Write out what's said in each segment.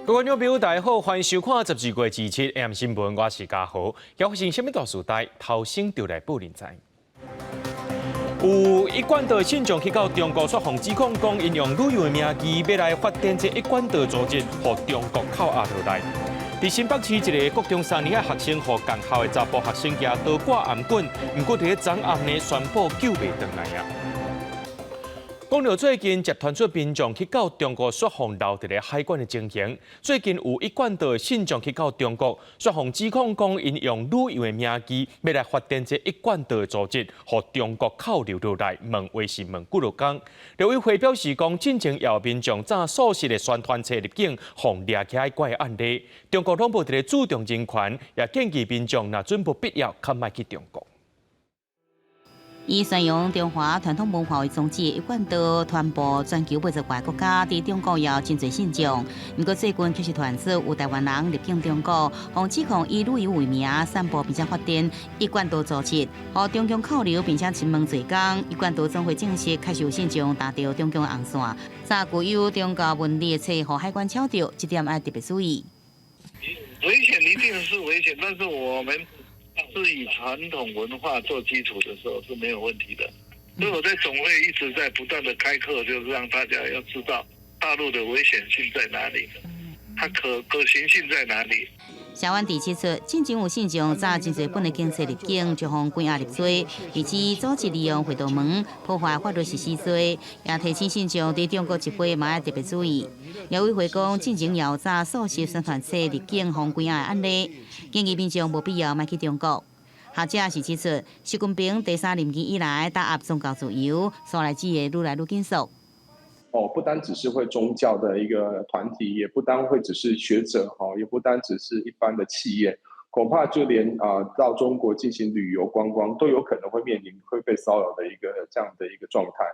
各位觀眾朋友，大家好，歡迎收看12月27 AM 新聞，我是嘉豪。今發生啥物大事代，頭先就來報恁知。有一貫道信眾去到中國，煞予指控講𪜶用旅遊的名義欲來發展這一貫道組織，予中國扣押落來。佇新北市一个國中三年的學生，予仝校的查埔學生舉刀割頷頸，毋過佇咧昨暗呢宣布救袂轉來啊！講著最近接傳出民眾去到中國，煞予留佇咧海關的情形。最近有一貫道信眾去到中國，煞予指控講𪜶用旅遊的名義，欲來發展這一貫道的組織，予中國扣留落來，問話是問幾落工。陸委會表示講，進前有民眾揸素食的宣傳冊入境，予掠去海關的案例。中國攏無佇咧注重人權，也建議民眾若準無必要，較莫去中國。以宣揚中華傳統文化為宗旨，一貫道傳播全球80外國家，佇中國也有真濟信眾。毋過最近卻是傳出有台灣人入境中國，予指控以旅遊為名散布並且發展一貫道組織，予中共扣留並且詢問濟工。一貫道總會證實，確實有信眾踏著中共紅線，揸具有中國文字的冊，予海關抄著，這點愛特別注意。危險一定是危險，但是我們是以傳統文化做基礎的時候是沒有問題的，所以我在總會一直在不斷的開課，就是讓大家要知道大陸的危險性在哪裡，它可行性在哪裡。社灣指出，進前有信眾揸真濟本的警冊入境，就予關押入罪，而且組織利用會道門破壞法律實施罪，也提醒信眾佇中國集會嘛愛特別注意。陸委會講，進前有揸素食宣傳冊入境予關押的案例，建議民眾無必要莫去中國。學者是指出，習近平第三任期以來打壓宗教自由，煞來只會愈來愈緊縮。哦，不單只是會宗教的一個團體，也不單會只是學者，哈，也不單只是一般的企業，恐怕就連啊到中國進行旅遊觀光都有可能會面臨會被騷擾的一個這樣的一個狀態。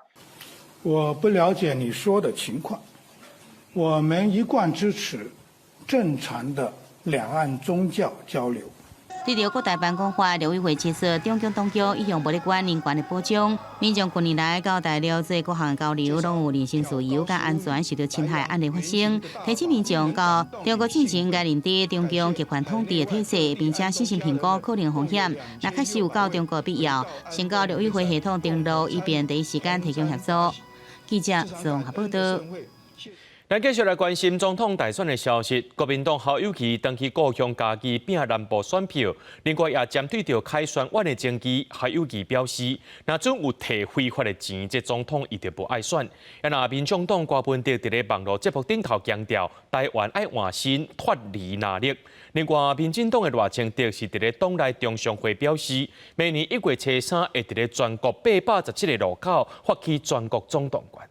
我不了解你說的情況，我們一貫支持正常的兩岸宗教交流。對著國台辦講話，陸委會指出，中共當局一向無咧管人權的保障，民眾近年來到大陸做各項交流，攏有人身自由佮安全受到侵害案例發生。提醒民眾到中國進前應該認知中共極權統治的體制，並且審慎評估可能風險。若確實有到中國必要，先到陸委會系統登錄，以便第一時間提供協助。記者綜合報道。咱繼續來關心總統大選的消息。國民黨侯友宜轉去故鄉嘉義拼南部選票，另外也針對著凱旋苑的爭議，侯友宜表示，若準有提非法的錢，這總統伊就無愛選。啊，若民眾黨柯文哲佇咧網路節目頂頭強調，台灣愛換新脫離藍綠。另外，民進黨的賴清德是佇咧黨內中常會表示，明年1月初3會佇咧全國817個路口發起全國總動員。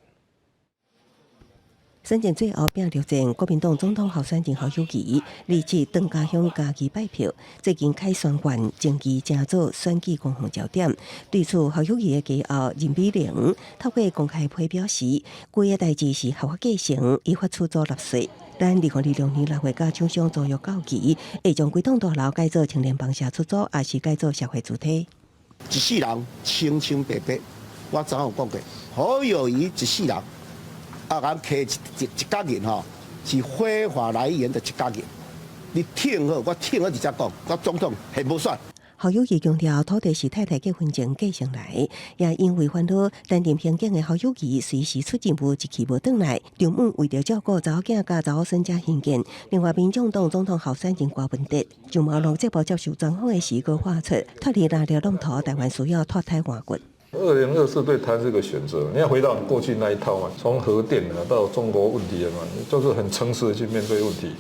選戰最後拼陸戰，國民黨總統候選人侯友宜，27轉家鄉嘉義拜票。最近凱旋苑爭議成做選舉攻防焦點。對此，侯友宜的繼後任美玲透過公開批表示，規個代誌是合法繼承，依法出租納稅。咱2026年6月佮廠商租約到期，會將規棟大樓改做青年房舍出租，抑是改做社會主體。一世人清清白白，我昨有講過，侯友宜一世人。啊，共摕一角銀吼，是非法來源的一角銀。你聽好，我聽好直接講，我總統係無選。侯友宜強調，土地是太太結婚前繼承來，也因為煩惱擔任刑警的侯友宜隨時出任務，一去無轉來。丈母為著照顧查某囝佮查某孫才興建。另外，民眾黨總統候選人柯文哲就網路節目接受專訪的時，閣喊出脫離藍綠攏塗，台灣需要脫胎換骨。2024對他這個選擇，你要回到過去那一套嘛，從核電啊到中國問題啊嘛，就是很誠實的去面對問題。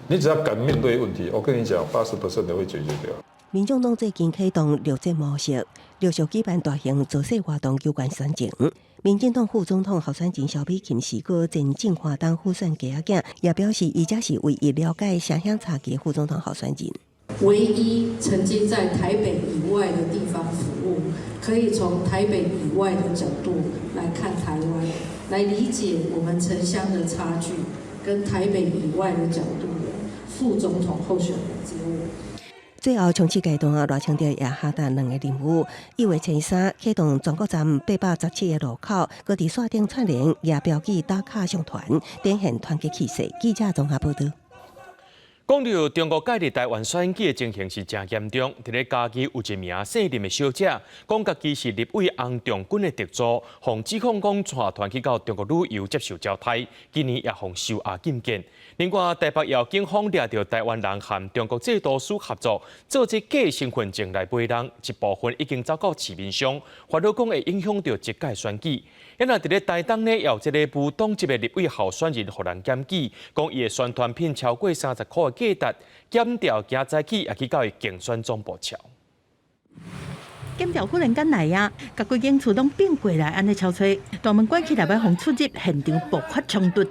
你只要敢面對問題，我跟你講，80% 都會解決掉。民眾黨最近啟動陸戰模式，陸續舉辦大型造勢活動，有關選情。民進黨副總統候選人蕭美琴是閣前進化黨輔選雞仔囝，也表示伊才是唯一了解城鄉差距副總統候選人。唯一曾經在台北以外的地方服務，可以從台北以外的角度來看台灣，來理解我們城鄉的差距，跟台北以外的角度的副總統候選人之我。最後衝刺階段啊，賴清德也下達兩个任務：1月初3啟動全國站817个路口，閣佇線頂串聯也標記打卡上傳，展現團結氣勢。記者綜合報導。講到中國介入台灣選舉的情形是誠嚴重，佇咧嘉義有一名姓林的小姐，講家己是立委洪仲均的特助，予指控講帶團去到中國旅遊接受招待，今年也予收押禁見。另外，台北有警方掠著台灣人和中國製圖師合作，做這假身份證來買人，一部分已經走到市面上，煩惱講會影響著這屆選舉。啊若佇咧台東呢，有這个無黨籍的立委候選人予人檢舉，講伊的宣傳品超過30箍的價值，檢調今早起也去到伊競選總部抄。檢調忽然間來啊，共規間厝攏變過來，按呢抄揣，大門關起來欲予出入，現場爆發衝突。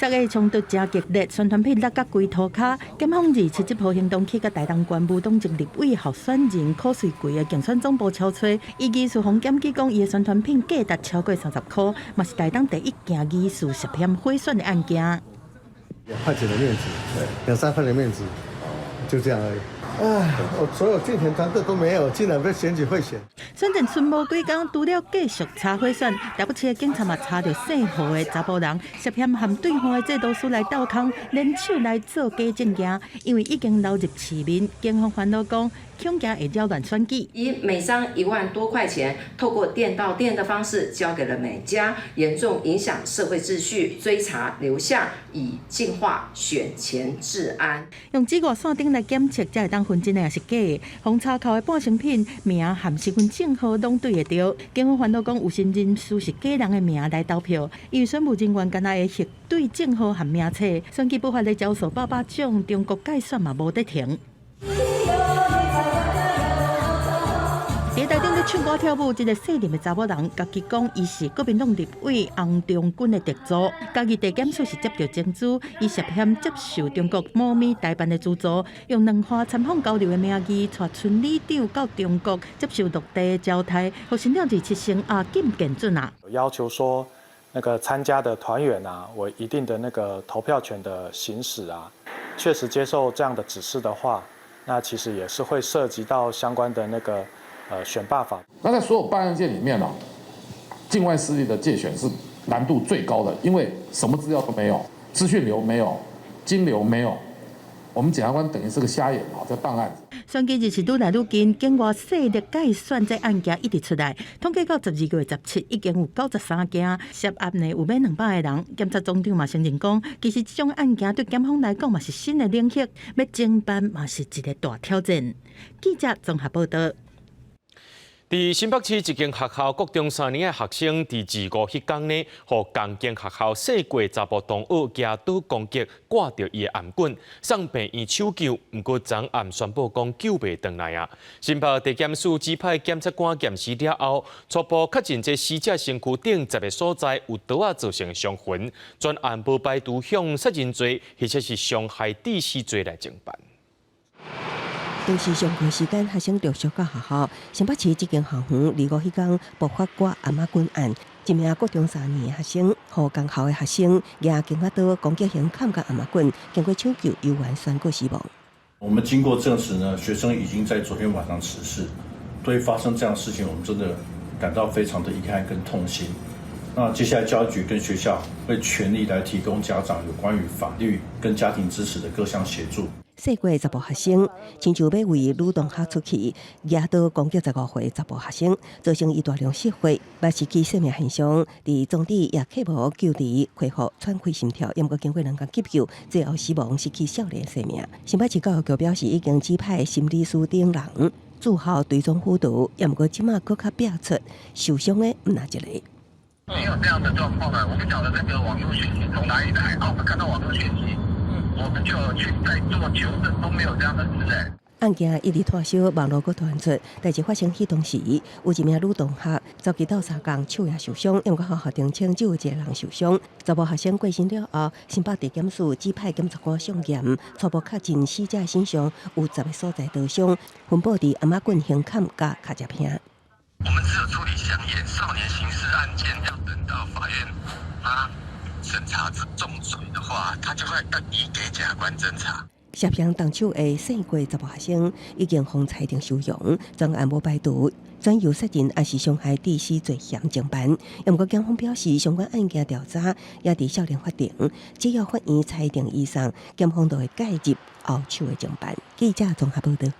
這个衝突誠激烈，宣傳品落甲規塗跤。檢方27號行動去甲台東縣無黨籍立委候選人柯瑞桂的競選總部抄揣，伊疑似予檢舉講伊的宣傳品價值超過30箍，嘛是台東第一件疑似涉嫌賄選的案件。 2塊錢的面子，兩三塊的面子，就這樣而已。唉，我所有競選團隊都沒有，竟然被選舉賄選。選戰賰無幾工，除了繼續查賄選，台北市的警察嘛查著姓何的查埔人，涉嫌和對岸的製圖師來鬥空，聯手來做假證件，因為已經流入市面，警方煩惱講，恐驚會擾亂選舉。以每張1萬多塊錢，透過店到店的方式交給了買家，嚴重影響社會秩序，追查流向，以淨化選前治安。用紫外線燈來檢測，才會當分真的抑是假的。予查扣的半成品名和身份證號攏對會著。警方煩惱講，有心人士是假人的名來投票，因為選務人員干焦會核對證號和名冊，選舉不法的招數百百種，中國介選嘛無得停。佇台頂咧唱歌跳舞，這个姓林的查某人，家己講伊是國民黨立委洪仲均的特助，嘉義地檢署是接著偵查，伊涉嫌接受中國貓咪代辦的資助，用兩岸參訪交流的名義，帶村里長到中國接受落地招待，予申了27聲押禁見準啊。要求說，那個參加的團員啊，有一定的那個投票權的行使啊，確實接受這樣的指示的話，那其實也是會涉及到相關的那個。選罷法。那在所有辦案件裡面呢，境外勢力的介選是難度最高的，因為什麼資料都沒有，資訊流沒有，金流沒有，我們檢察官等於是個瞎眼啊，在辦案子。選舉日時愈來愈近，境外勢力介選這案件一直出來，統計到12月17，已經有93件，涉案呢有欲200個人。檢察總長嘛承認講，其實這種案件對檢方來講嘛是新的領域，欲偵辦嘛是一個大挑戰。記者綜合報導。佇新北市一間學校，國中三年的學生佇二五彼工呢，予仝間學校細過查埔同學舉刀攻擊，割著伊的頷頸，送病院搶救，毋過昨暗宣布講救袂轉來啊。新北地檢署指派檢察官驗屍了後，初步確認這死者身軀頂10个所在有刀仔造成的傷痕，全案無排除向殺人罪或者是傷害致死罪來偵辦。當時上課時間，學生陸續到學校。新北市這間校園二五彼工爆發割頷頸案，一名國中三年的學生，予仝校的學生舉警仔刀攻擊性砍共頷頸，經過搶救，猶原宣告死亡。我們經過證實呢，學生已經在昨天晚上辭世。對發生這樣的事情，我們真的感到非常的遺憾跟痛心。那接下來教育局跟學校會全力來提供家長有關於法律跟家庭支持的各項協助。細過查埔學生，親像欲為女同學出氣，舉刀攻擊15歲查埔學生，造成伊大量失血，嘛失去生命現象。佇當地也客無救治，恢復喘氣心跳，毋過經過兩工急救，最後死亡，失去少年生命。新北市教育局表示，已經指派心理師等人駐校追蹤輔導，也毋過這馬閣較變出受傷的毋但一个。沒有這樣的狀況啊！我們講的那個網絡訊息從哪裡來？啊，我們看到網絡訊息，我們就去再做求證，都沒有這樣的事欸。案件一直拖燒，網路閣傳出，代誌發生彼當時，有一名女同學遭去鬥相共，手也受傷，毋過學校澄清只有一個人受傷。查埔學生過身了後，新北地檢署指派檢察官送驗，初步確認死者身上有10個所在刀傷，分佈佇頷頸、胸坎佮跤脊片。我們只有處理相驗少年刑事案件，要等到法院他審查重罪的話，他就會要移給檢察官偵查。涉嫌動手的姓郭查埔學生已經予裁定收容，專案無排除轉由殺人抑是傷害致死罪嫌偵辦。毋過檢方表示，相關案件調查也佇少年法庭，只要法院裁定移送，檢方就會介入後手的偵辦。記者綜合報道。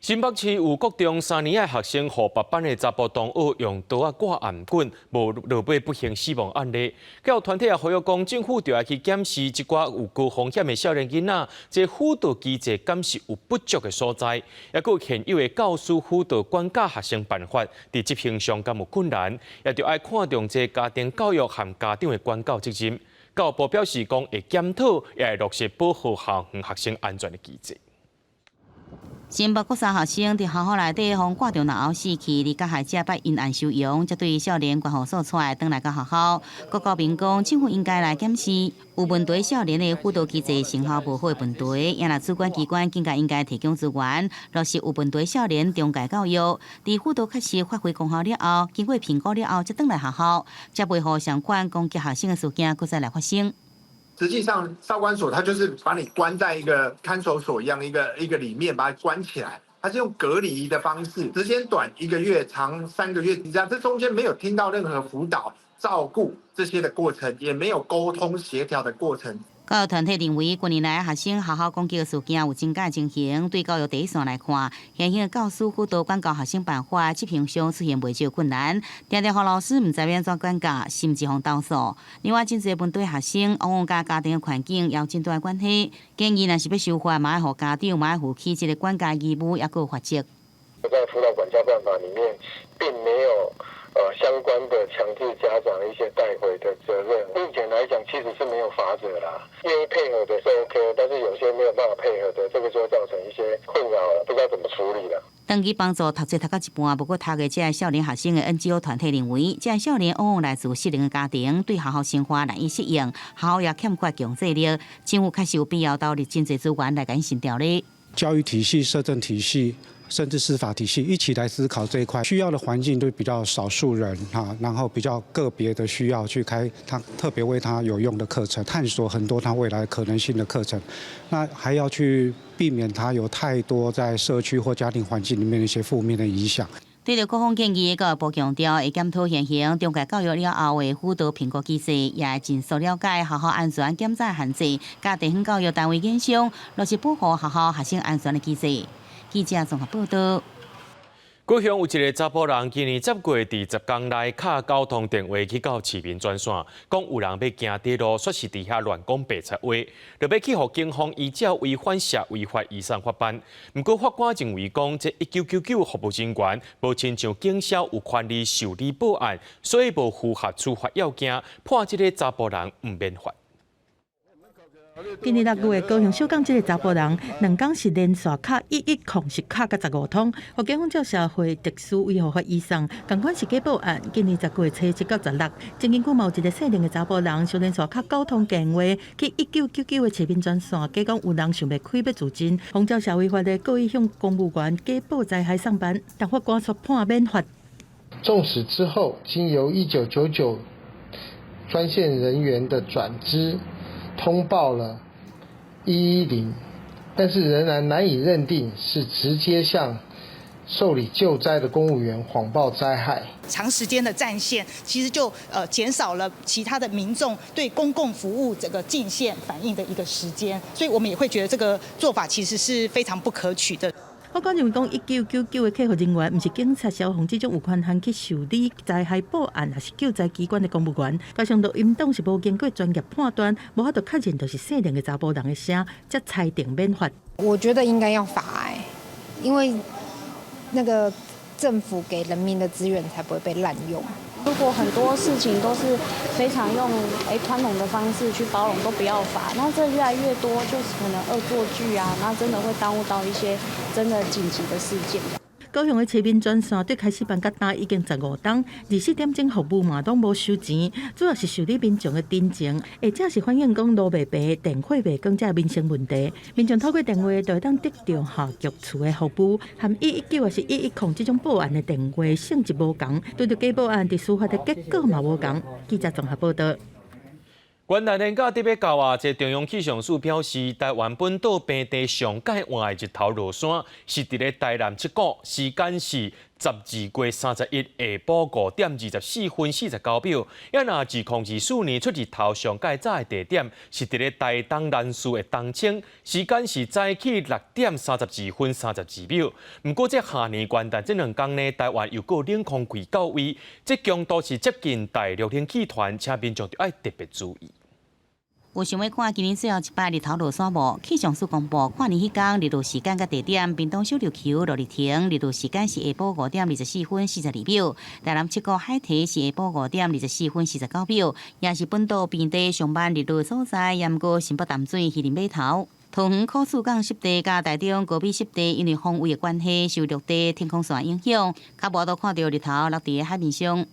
新北市有國中三年的學生，予別班的查埔同學用刀仔割頷頸，無落尾不幸死亡案例。教育團體也呼籲講，政府著愛去檢視這寡有高風險的少年囡仔，這輔導機制敢是有不足的所在，抑閣有現有的教師輔導管教學生辦法，佇執行上敢有困難，也著愛看重這家庭教育和家長的管教責任。教育部表示講會檢討，也會落實保護校園學生安全的機制。新北國三學生佇學校內底予割著嚨喉死去，而加害者被因案收容，才對少年觀護所出來，轉來到學校。郭高明講，政府應該來檢視有問題少年的輔導機制成效無好的問題，也若主管機關更加應該提供資源，落實有問題少年中介教育，佇輔導確實發揮功效了後，經過評估了後，才轉來學校，才袂予相款攻擊學生的事件閣再來發生。實際上，少管所它就是把你關在一個看守所一樣，一個一個裡面把它關起來，它是用隔離的方式，時間短一個月，長3個月，你知道這中間沒有聽到任何輔導、照顧這些的過程，也沒有溝通協調的過程。教育團體認為，近年來學生學校攻擊的事件有增加情形，對教育第一線來看，現行的教師輔導管教學生辦法執行上出現袂少困難，常常予老師毋知欲按怎管教，甚至予投訴。另外，真濟問題學生往往佮家庭的環境也有真大的關係，建議若是欲修法，嘛愛予家長嘛愛負起這個管教義務，抑閣有罰則。在輔導管教辦法裡面，並沒有相關的強制家長一些帶回的責任。目前來講，其實是沒有罰則啦。願意配合的是 OK，但是有些沒有辦法配合的，這個就會造成一些困擾了，不知道怎麼處理了。長期幫助讀冊讀到一半，無閣讀的這个少年學生的 NGO 團體認為，這个少年往往來自失能的家庭，對學校生活難以適應，學校也欠缺強制力，政府確實有必要投入真濟資源來共𪜶調理。教育體系、社政體系，甚至司法體系一起來思考這一塊，需要的環境都比較少數人哈，然後比較個別的需要去開他特別為他有用的課程，探索很多他未來可能性的課程，那還要去避免他有太多在社區或家庭環境裡面的一些負面的影響。對著各方建議，教育部強調會檢討現行中介教育了後的輔導評估機制，也會盡速了解學校安全檢查限制，佮地方教育單位研商，落實保護學校學生安全的機制。記者綜合報道。高雄有一个查埔人，今年10月佇10工內敲九通電話去到市民專線，講有人欲行短路，煞是佇遐亂講白賊話，就欲去予警方依照違反社維法移送法辦。毋過法官認為講，這1999服務人員無親像警消有權利受理報案，所以無符合處罰要件，判這个查埔人毋免罰。今年6月，高雄小港這个查埔人，2工是連續敲110，是敲甲15通，予警方照社會特殊維護法移送，仝款是假報案。今年10月初七到十六，前根區嘛有一個姓林的查埔人，相連續敲九通電話去1999的市民專線，假講有人想欲開欲自盡，予照社維法的故意向公務員假報災害送辦，但法官卻判免罰。縱使之後經由1999專線人員的轉知，通報了110，但是仍然難以認定是直接向受理救災的公務員謊報災害。長時間的佔線，其實就減少了其他的民眾對公共服務這個進線反應的一個時間，所以我們也會覺得這個做法其實是非常不可取的。法官認為講，1999的客服人員，毋是警察、消防這種有權限去受理災害報案，抑是救災機關的公務員，加上錄音檔是無經過專業判斷，無法度確認就是姓林的查埔人的聲，才裁定免罰。我覺得應該要罰欸，因為那個政府給人民的資源才不會被濫用。如果很多事情都是非常用寬容的方式去包容，都不要罰，那這越來越多就是可能惡作劇啊，那真的會耽誤到一些真的緊急的事件。高雄的市民專線對開始辦到今已經15冬，24點鐘服務嘛攏無收錢，主要是受理民眾的陳情，或者是反映講路袂平、電火袂光這民生問題。民眾透過電話就會當得著下局處的服務，和119抑是110這種報案的電話性質無仝，對著假報案佇司法的結果嘛無仝。記者綜合報道。元旦連假特別到啊！這中央氣象署表示，台灣本島平地上蓋晚的日頭落山是佇咧台南七股，時間是12月31下晡5點24分49秒。啊若2024年出日頭上蓋早的地點是佇咧台東蘭嶼的東涌，時間是早起6點32分32秒。毋過這跨年元旦這兩工呢，台灣又閣冷空氣到位，這強度是接近大陸冷氣團，請民眾著愛特別注意。有想欲看今年最後一擺日頭落山無？氣象署公布，跨年彼工日落時間佮地點，屏東小琉球落日亭日落時間是下晡5點24分42秒，台南七股海堤是下晡5點24分49秒，也是本島平地上晚日落所在。毋過新北淡水漁人碼頭、桃園考試港濕地佮台中高美濕地，因為方位的關係，受陸地天空線影響，較無法度看著日頭落佇海面上。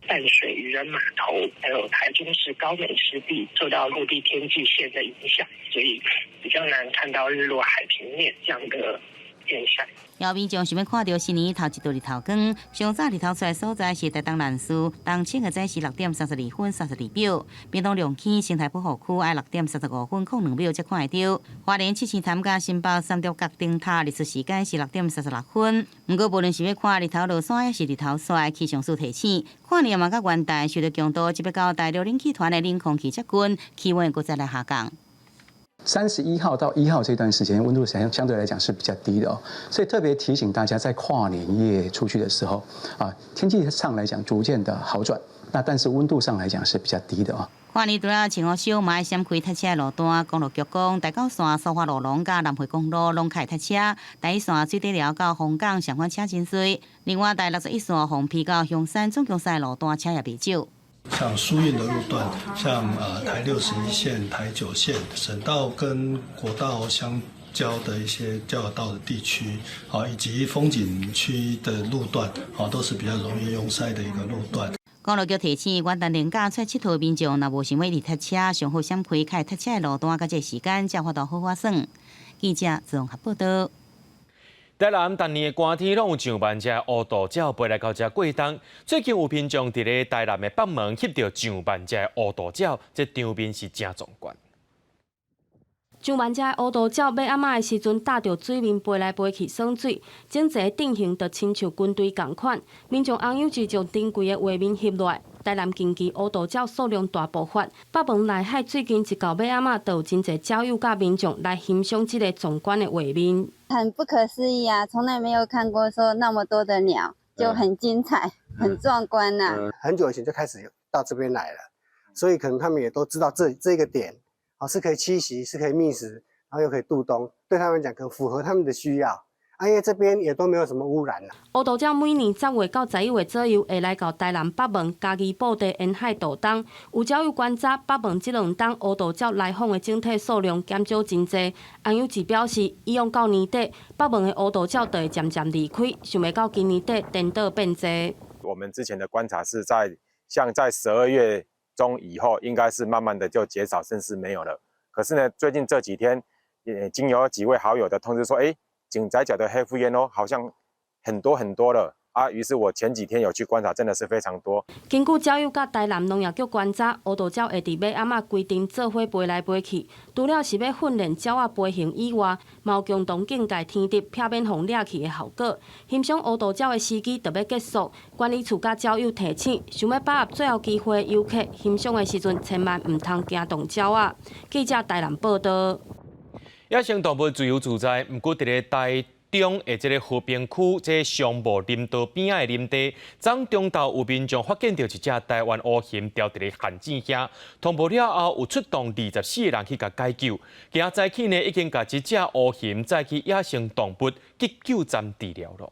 淡水漁人碼頭，還有台中市高美濕地，受到陸地天際線的影響，所以比較難看到日落海平面這樣的現象。有民眾想欲看著新年頭一道日頭光，上早日頭出來所在是台東蘭嶼，東涌的早時6點32分32秒，屏東龍坑生態保護區愛6點35分02秒才看會著。花蓮七星潭佮新北三貂角燈塔日出時間是6點36分。毋過無論是欲看日頭落山，抑是日頭出來，氣象署提醒，跨年嘛佮元旦受著強度這欲到大陸冷氣團的冷空氣接近，氣溫閣再來下降。 31號到1號這段時間，溫度相對來講是比較低的哦，所以特別提醒大家，在跨年夜出去的時候，啊，天氣上來講逐漸的好轉，那但是溫度上來講是比較低的哦。跨年除了穿雨少，嘛愛閃開塞車的路段。公路局講，台九線蘇花路廊佮南迴公路攏較會塞車，台一線水底寮到鳳港相款車真濟。另外，台61線鳳埤到香山總共賽路段車也袂少。像疏運的路段，像台61線、台9線、省道跟國道相交的一些交流道的地區，啊，以及風景區的路段，啊，都是比較容易擁塞的一個路段。公路局提醒，元旦連假出來𨑨迌民眾，若無想欲佇塞車，上好閃開較會塞車的路段，佮這個時間才有法度好好耍。記者綜合報道。台南逐年的寒天攏有上萬隻烏渡鳥飛來到遮過冬。最近有民眾佇咧台南的北門翕著上萬隻烏渡鳥，這場面是誠壯觀。上萬隻烏渡鳥尾暗仔的時陣，搭著水面飛來飛去耍水，整齊陣形就親像軍隊仝款。民眾翁有志將珍貴的畫面翕落來。台南近期烏渡鳥數量大爆發，北門內海最近一到尾暗仔，就有真濟鳥友佮民眾來欣賞這個壯觀的畫面。很不可思議啊！從來沒有看過說那麼多的鳥，就很精彩、很壯觀吶。很久以前就開始到這邊來了，所以可能他們也都知道這個點啊是可以棲息、是可以覓食，然後又可以度冬，對他們講可能符合他們的需要。啊，因為這邊也都沒有什麼污染啦。烏渡鳥每年10月到11月左右會來到台南北門嘉義埔地沿海渡冬。有鳥友觀察北門這兩冬烏渡鳥來訪的整體數量減少真濟。翁有志表示，以往到年底北門的烏渡鳥就會漸漸離開，想袂到今年底顛倒變濟。我們之前的觀察是在像在12月中以後，應該是慢慢的就減少，甚至沒有了。可是呢，最近這幾天，也經由幾位好友的通知說，井仔腳的黑腹鳶哦，好像很多很多了啊！於是我前幾天有去觀察，真的是非常多。根據鳥友佮台南農業局觀察，烏渡鳥會佇尾暗仔規陣做伙飛來飛去，除了是欲訓練鳥仔飛行以外，嘛有共同警戒天敵，避免予掠去的效果。欣賞烏渡鳥的時機就欲結束，管理處佮鳥友提醒，想欲把握最後機會遊客欣賞的時陣，千萬毋通驚動鳥仔。記者台南報道。野生動物自由自在，毋過佇咧台中的這个和平區，這上無林道邊仔的林地，昨中晝有民眾發現著一隻台灣烏熊牢佇咧陷阱遐，通報了後有出動24個人去共解救。今仔早起呢，已經共這隻烏熊載去野生動物急救站治療了。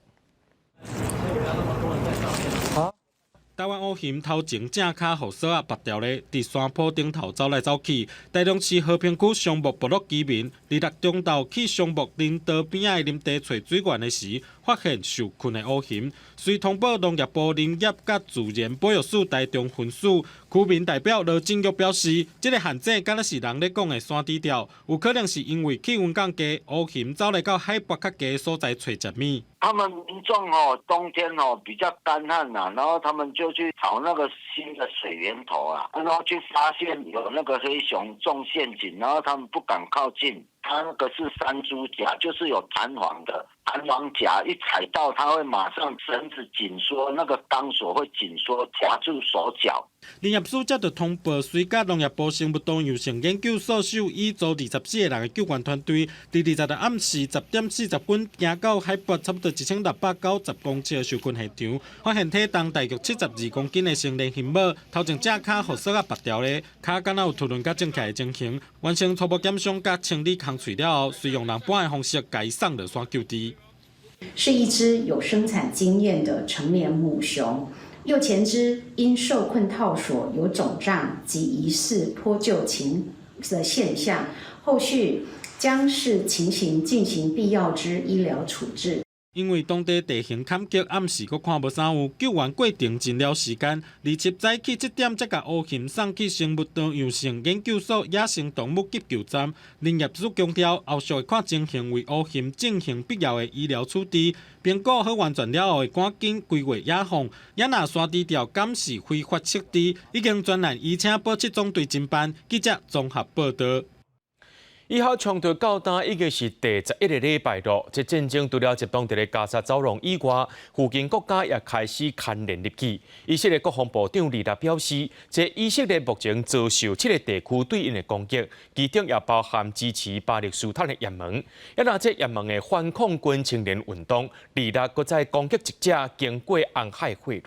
台灣烏熊頭前正跤予索仔縛牢咧，佇山坡頂頭走來走去。台中市和平區松木部落居民，26中晝去松木林道邊仔的林地揣水源的時，發現受困的烏熊，隨通報農業部林業佮自然保育署台中分署。區民代表羅振玉表示，這个陷阱敢若是人咧講的山豬吊，有可能是因為氣溫降低，烏熊走來到海拔較低的所在揣食物。他們民眾哦，冬天哦比較乾旱呐，然後他們就去找那個新的水源頭啊，然後去發現有那個黑熊中陷阱，然後他們不敢靠近。它那個是山豬夾，就是有彈簧的，彈簧夾一踩到，它會馬上繩子緊縮，那個鋼索會緊縮夾住手腳。林業署接到通報，隨佮農業部生物多樣性研究所獸醫組24個人的救援團隊，佇20日暗時10點40分，行到海拔差不多1690公尺的受困現場，發現體重大約72公斤的成年熊母，頭前隻跤予索仔縛牢咧，跤敢若有凸輪佮腫起來的情形，完成初步檢傷佮清理空喙了後，隨用人搬的方式共伊送落山救治。是一隻有生產經驗的成年母熊。右前肢因受困套索有腫脹及疑似脫臼情的現象，後續將視情形進行必要之醫療處置。因為當地地形坎坷，暗時閣看無啥有，救援過程真了時間。27早起7點，才共烏熊送去生物多樣性研究所野生動物急救站。林業署強調，後續會看情形為烏熊進行必要的醫療處置。評估好完全了後，會趕緊歸還野放。也若山豬釣敢是非法設置，已經專案移請保七總隊偵辦。記者綜合報道。以哈衝突到今已經是第11個禮拜咯。這戰爭除了集中佇咧加沙走廊以外，附近國家也開始牽連入去。以色列國防部長二六表示，這以色列目前遭受七个地區對𪜶的攻擊，其中也包含支持巴勒斯坦的也門。也若這也門的反抗軍青年運動，二六閣再攻擊一隻經過紅海貨輪。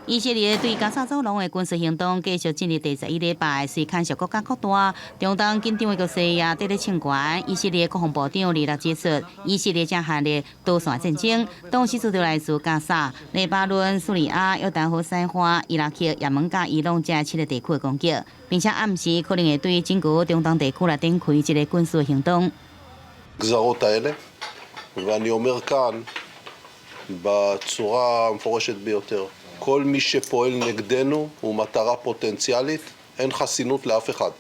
以色列對加沙走廊的軍事行動繼續進入第11禮拜，隨牽涉國家擴大，中東緊張的局勢也佇咧升懸。以色列國防部長二六指出，以色列正陷入多線戰爭，同時遭到來自加沙、黎巴嫩、敘利亞、約旦河西岸、伊拉克、也門佮伊朗這七个地區的攻擊，並且暗示可能會對整個中東地區來展開這个軍事行動。 הגזרות האלה, ואני אומר כאן בצורה המפורשת ביותר, כל מי שפועל נגדנו הוא מטרה פוטנציאלית, אין חסינות לאף אחד.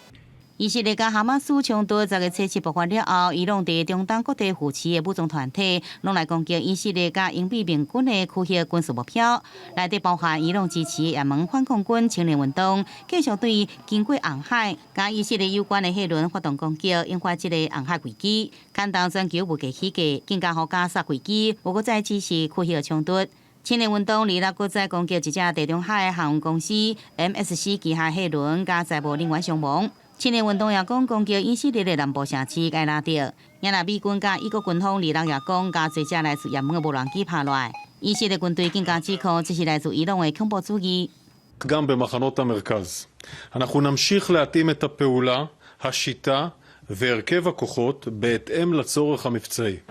以色列佮哈馬斯衝突10月初7爆發了後，伊朗佇中東各地扶持的武裝團體，攏來攻擊以色列佮英美盟軍的區域軍事目標，內底包含伊朗支持的也門反抗軍青年運動，繼續對經過紅海佮以色列有關的貨輪發動攻擊，引發這个紅海危機。牽動全球物價起價，更加予加沙危機，無閣再只是區域衝突。青年運動二六閣再攻擊一隻地中海航運公司 MSC 旗下貨輪，佮載務人員傷亡。青年運動也講攻擊以色列的南部城市埃拉特，也若美軍佮以國軍方二六也講，共濟隻來自也門的無人機拍落來。以色列軍隊更加指控這是來自伊朗的恐怖主義。 גם במחנות המרכז. אנחנו נמשיך להתאים את הפעולה, השיטה והרכב הכוחות בהתאם לצורך המבצעי.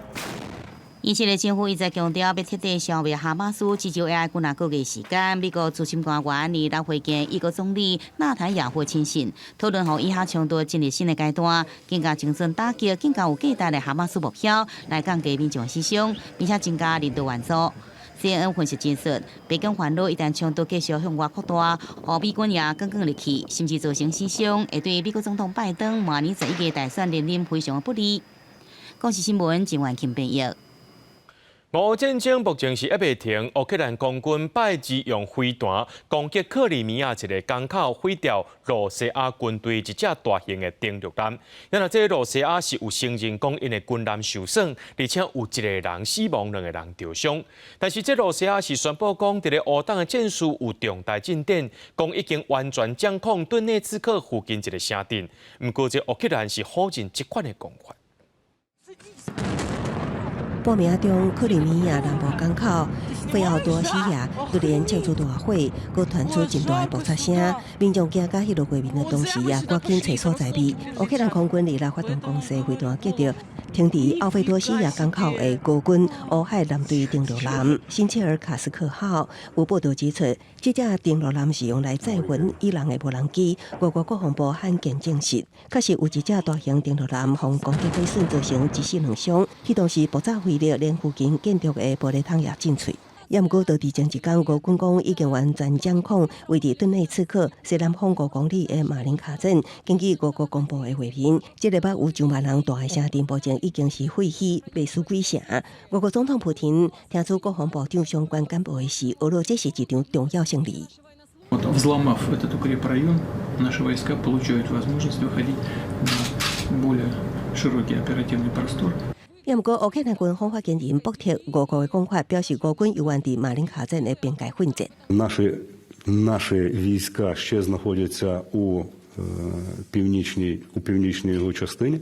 以色列政府一再強調，欲徹底消滅哈馬斯，至少愛幾若個月時間。美國資深官員二六會見以國總理納坦雅胡親信，討論予以哈衝突進入新的階段，更加精準打擊更加有價值的哈馬斯目標，來降低民眾死傷，並且增加人道援助。CNN 分析指出，白宮煩惱一旦衝突繼續向外擴大，予美軍也捲捲入去，甚至造成死傷，會對美國總統拜登明年11月大選連任非常不利。公視新聞陳婉琴編譯。俄烏戰爭目前是猶未停，烏克蘭空軍拜二用飛彈攻擊克里米亞一个港口，毀掉露西亞軍隊一隻大型的登陸艦。然後這个露西亞是有承認講𪜶的軍艦受損，而且有一個人死亡，兩個人受傷。但是這露西亞是宣布講，佇咧烏東的戰事有重大進展，講已經完全掌控頓涅茨克附近一个城鎮。毋過這烏克蘭是否認這款的講法。半暝中，克里米亞南部港口費奧多西亞突然衝出大火，閣傳出真大的爆炸聲，民眾驚甲彼落畫面的同時，也趕緊揣所在避。烏克蘭空軍二六發動攻勢，飛彈擊著停佇奧費多西亞港口的俄軍烏海艦隊登陸艦新切爾卡斯克號。有報道指出，這隻登陸艦是用來載運伊朗的無人機。俄國國防部罕見證實，確實有一隻大型登陸艦予攻擊毀損，造成一死兩傷。彼當時爆炸威力連附近建築的玻璃窗也震碎。也毋過，佇前一工，俄軍講已經完全掌控位佇頓內次克西南方5公里的馬林卡鎮。根據俄國公布的畫面，這个捌有上萬人蹛的城鎮，目前已經是廢墟，袂輸鬼城。俄國總統普廷聽取國防部長相關幹部的時，俄羅這是一場重要勝利。 Взломав этот укрепрайон, наши войска получают возможность выходить на более широкий оперативный простор. 也毋過，烏克蘭軍方發言人駁斥俄國的講法，表示俄軍猶原佇馬林卡鎮的邊界奮戰。 Наші війська ще знаходяться у північній його частині.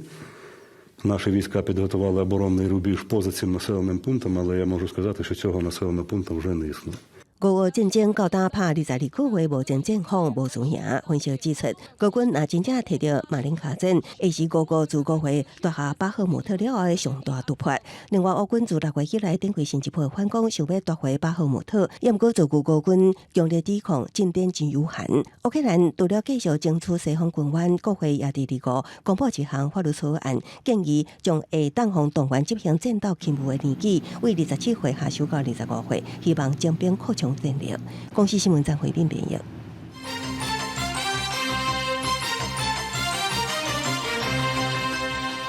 Наші війська підготували оборонний рубіж поза цим населеним пунктом, але я можу сказати, що цього населеного пункту вже не існує. 俄烏戰爭到今拍22個月無前戰況無輸贏，分析指出，俄軍若真正提著馬林卡鎮，會是俄國自5月奪下巴赫姆特了後的上大突破。另外，烏軍自6月以來展開新一波反攻，想欲奪回巴赫姆特，也毋過遭遇俄軍強烈抵抗，進展真有限。烏克蘭除了繼續爭取西方軍援，國會也佇2號公布一項法律草案，建議將會當予動員執行戰鬥勤務的年紀，為27歲下修到25歲，希望徵兵擴充戰力。公視新聞張惠斌編譯。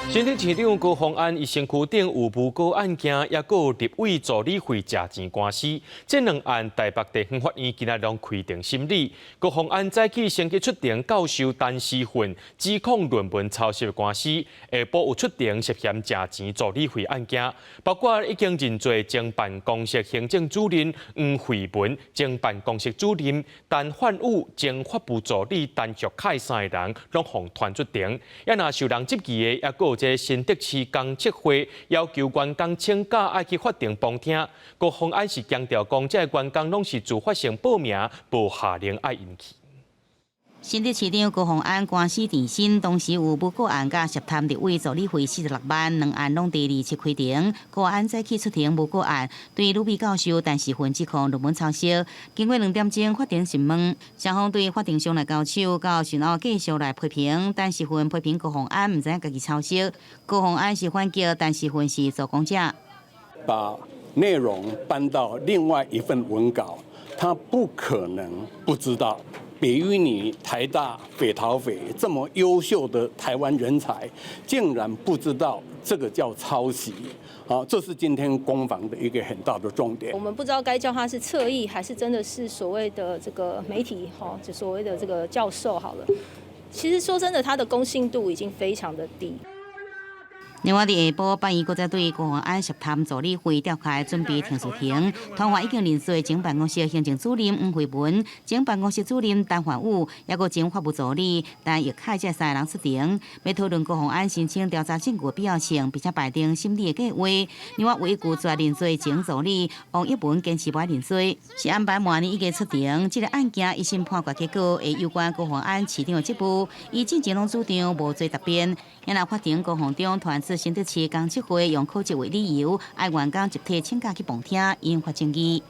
新竹市長高虹安伊身軀頂有誣告案件，抑閣有立委助理費食錢官司，這兩案台北地方法院今仔攏開庭審理。高虹安早起先去出庭教授陳時奮指控論文抄襲官司，下晡有出庭涉嫌食錢助理費案件，包括已經認罪前辦公室行政主任黃惠文、前辦公室主任陳焕武、前法務助理陳玉凱三个人，攏予傳出庭。抑若受人質疑的，抑閣有這新竹市公設會要求員工請假愛去法庭旁聽，高虹安是強調講，這个員工攏是自發性報名，無下令愛𪜶去。新竹市長高虹安官司纏身，同時有誣告案佮涉貪立委助理費46萬，兩案攏佇27開庭。高虹安早起出庭誣告案，對呂比教授陳時奮指控論文抄襲。經過2點鐘法庭審問，雙方對法庭上來交手，到訊後繼續來批評。陳時奮批評高虹安毋知影家己抄襲，高虹安是反擊，陳時奮是做工者。把內容搬到另外一份文稿，他不可能不知道。比喻你台大匪桃匪這麼優秀的台灣人才，竟然不知道這個叫抄襲，好，這是今天攻防的一個很大的重點。我們不知道該叫他是側翼，還是真的是所謂的這個媒體，哈，就所謂的這個教授好了。其實說真的，他的公信度已經非常的低。另外，佇下晡，法院閣再對高虹安涉貪助理費調開準備停訴庭，傳喚已經認罪前辦公室行政主任黃惠文、前辦公室主任陳焕武，抑閣前法務助理陳玉凱這三个人出庭，欲討論高虹安申請調查證據必要性，並且排定審理的計劃。另外，唯一拒絕認罪前助理王一文堅持無愛認罪，是安排明年已經出庭。這个案件一審判決結果會攸關高虹安市長的職務，伊進前攏主張無罪答辯。因來法庭高虹中傳出新竹市公設會用考績為理由，愛員工集體請假去旁聽，引發爭議。